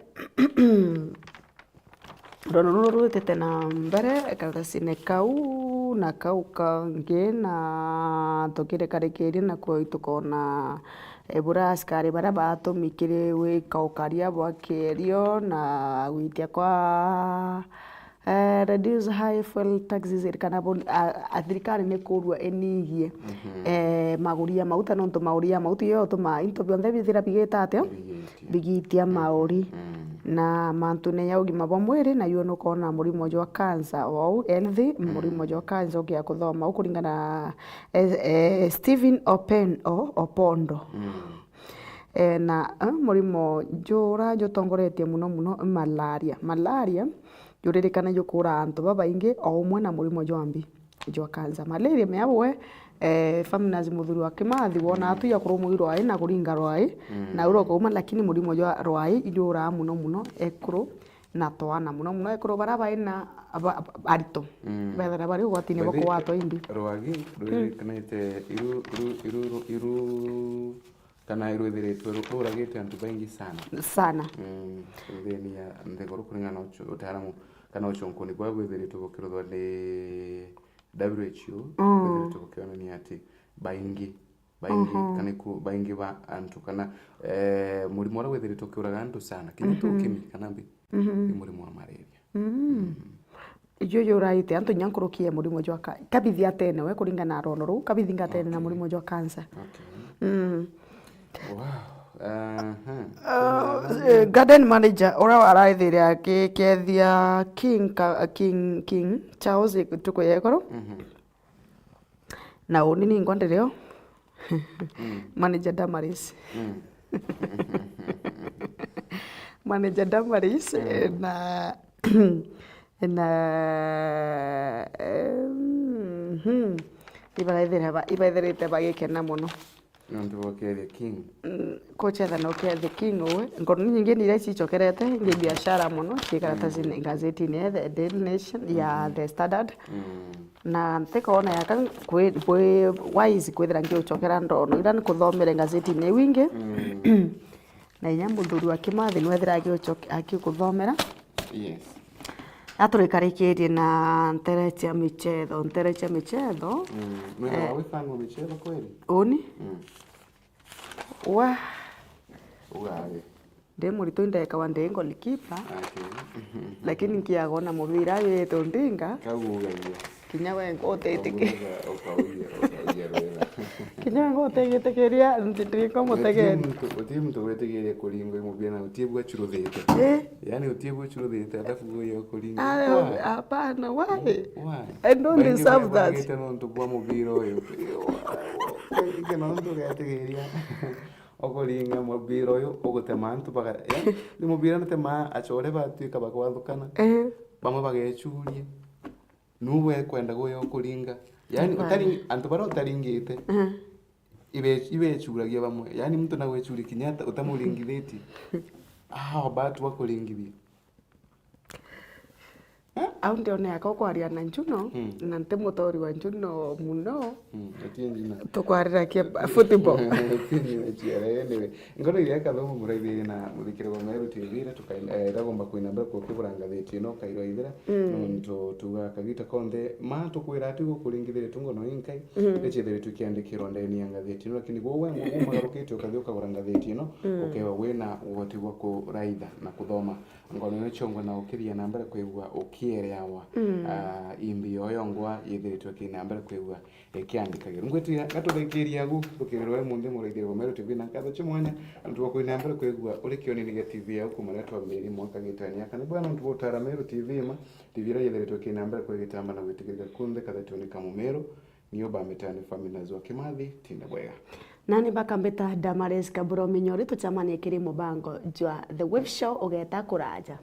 Rono ruru rwitite na mbere karatasine kau na kau kangi, na tukirekarikiria nakuo tukona, eh, bura askari baria batumikire gwika ukaria bwa kierio na gwitia kwa, eh, reduce high fuel taxes, kana bon-, a, a, thirikari ni kurua inigie, mhm, eh, maguri ya mauta, nontu maguri ya mauta iyo itumaa into bionthe bithira bigita atia? Bigita. Bigitia mauri. Mm. Na mantune ya ugima bwa mwiri, nayo nukona murimo jwa cancer, ou health, mm, murimo jwa cancer ukia kuthoma ukuringana, eh, eh, Stephen Open-, O-, Opondo. Mm. Eh, na, eh, murimo jura jutongoretie muno muno i malaria. Malaria juririkana jukura antu babaingi o umwe na murimo jwa mbi jwa cancer. Malaria mea bwe, eh, Faminas muthuri wa Kimathi wona, mm, atu ya kurumwi rwai na kuringa rwai, mm, na uro kauma, lakini murimo jwa rwai ijuraa muno muno ekuru na twana, muno muno ekuru bara bai na aba-, aba-, arito. Mm. Bethira bari ugwatine bwa kuwatwa indi. Rwagi, mm, rwirikanite iru, iru, iru, iru, iru Kana irwithiritwe ru-, ruragite antu baingi sana. Sana. Mm, nthini ya nthiguru kuringana na ucu-, utaaramu kana ucunkuni bwa bwithiritwe bukiruthwa ni W H O, mm, bwithiritwe bukionania ati baingi, baingi, mhm, kana iku-, baingi ba antu kana, eh, murimo uria withiritwe ukiuraga antu sana, kinya, mhm, tu ukimi kana mbi, mhm, ni murimo wa malaria. Mm. Mm. Ijo juraite antu inya nkuruki ya murimo jwa ka-, kabithi atene we kuringana na rono ruu, kabithi ngatene na, okay, murimo jwa cancer. Okay. Mm. Wow. Aha. Uh, eh, garden manager uria waraithire akikethia King ka-, King, King Charles tuku ya iguru. Mhm. Na uni ningwa ndirio. Mm. Manager Damaris. Mm. Manager Damaris, mm, na, na, em, hmm. Ibaethire ba-, ibaethirite bagikena muno. Nontu bokethia King. Mm, kuchetha na ukethia King uwe. Ngono nyingi ni iria cicokerete, ngi biashara muno, cikarata, mm, cine ngazetine ya The Daily Nation, ya, mm, The Standard. Mm. Na ntikoona yaka nkwi-, nkwi wise kwithira ngiucokera ndono ira nkuthomere ngazetine iu ingi. Mm. Na inya muthuri wa Kimathi nwethira akiucoke-, akikuthomera. Yes. Aturikarikirie na ntere cia michetho, ntere cia michetho. Mm. Mwena, eh, wa wikanga michetho kweli? Uni? Mm. Wa. Ugari. Ndi murito indekawa ndi goalkeeper. Okay. Lakini nkiaga ona mubira yete undinga. Kau ugagia. Kinya we nkutitikiria. Ukaugia, ukaugia, ukaugia rwera. Kinya we nkutigitikiria, ndi, ndi nkomutegeria. Uti muntu, uti muntu witigiria kuringwa i mubira na uti bwa churuthite. Eh? Yaani uti bwa churuthite, alafu uyo kuringa. Ah, why? Hapana, why? Why? I don't deserve that. Baingi bagite nontu bwa mubira uyu. Why? Why? Nontu ugetigiria. Ukuringa mubira uyu ugutema antu baga-, eh, ni mubira natemaa achore batuika bakwathukana. Eh. Bamwe bagechuria. Nu we kwenda guya ukuringa. Yaani, hapana, utari-, antu baria utaringite, eh, ibe-, ibechuragia bamwe. Yaani, muntu nagwechuri kinya ata-, utamuringithitie. How about wakuringithia? Eh? Au ndionea ka ukwaria na Njuno, mm, na nti mutori wa Njuno muno. Mm, utie njina. Tukwarira kia football. Utie njina cia, anyway. Ngono iria kathomo muraithirie na muthikire wa Meru T V, ira tukai-, eh, iragomba kwina mbere kukibura ngatheti ino kairwa ithira. Mm. Nontu tuga kagita konthe, ma tukwira ati gukuringithiria tu ngono inkai, mm, nicithiritwe kiandikirwa ndeni ya ngatheti ino, lakini gwe wengwa umagarukite ukathi ukagura ngatheti ino, mm, ukewa wina ugoti bwa kuraitha na kuthoma. Ngono ino ciongwa na ukithia na mbere kwigua ukiereawa. Mm. Ah, imbi yo yongwa yithiritwe kina mbere kwigua ikiandikagirwa. Ngwitiria gatuthikiria agu, thukiriro we munthi muraithirio wa Meru T V na nkatho cia mwanya, antu bakwina mbere kwigua uri kionini gia T V yau kuma riria twambirie mwaka gitania. Kana bwana antu botara Meru T V ma, T V iria yithiritwe kina mbere kwigitamba na gwitikirika kunthe kathetione ka Mumeru. Niyo bambitaga ni Family Nurse wa Kimathi, tinda bwega. Nani bakambita Damaris Kaburo Minyori, tucemanie kiri mubango jwa The Wave Show, ugeta kuraja.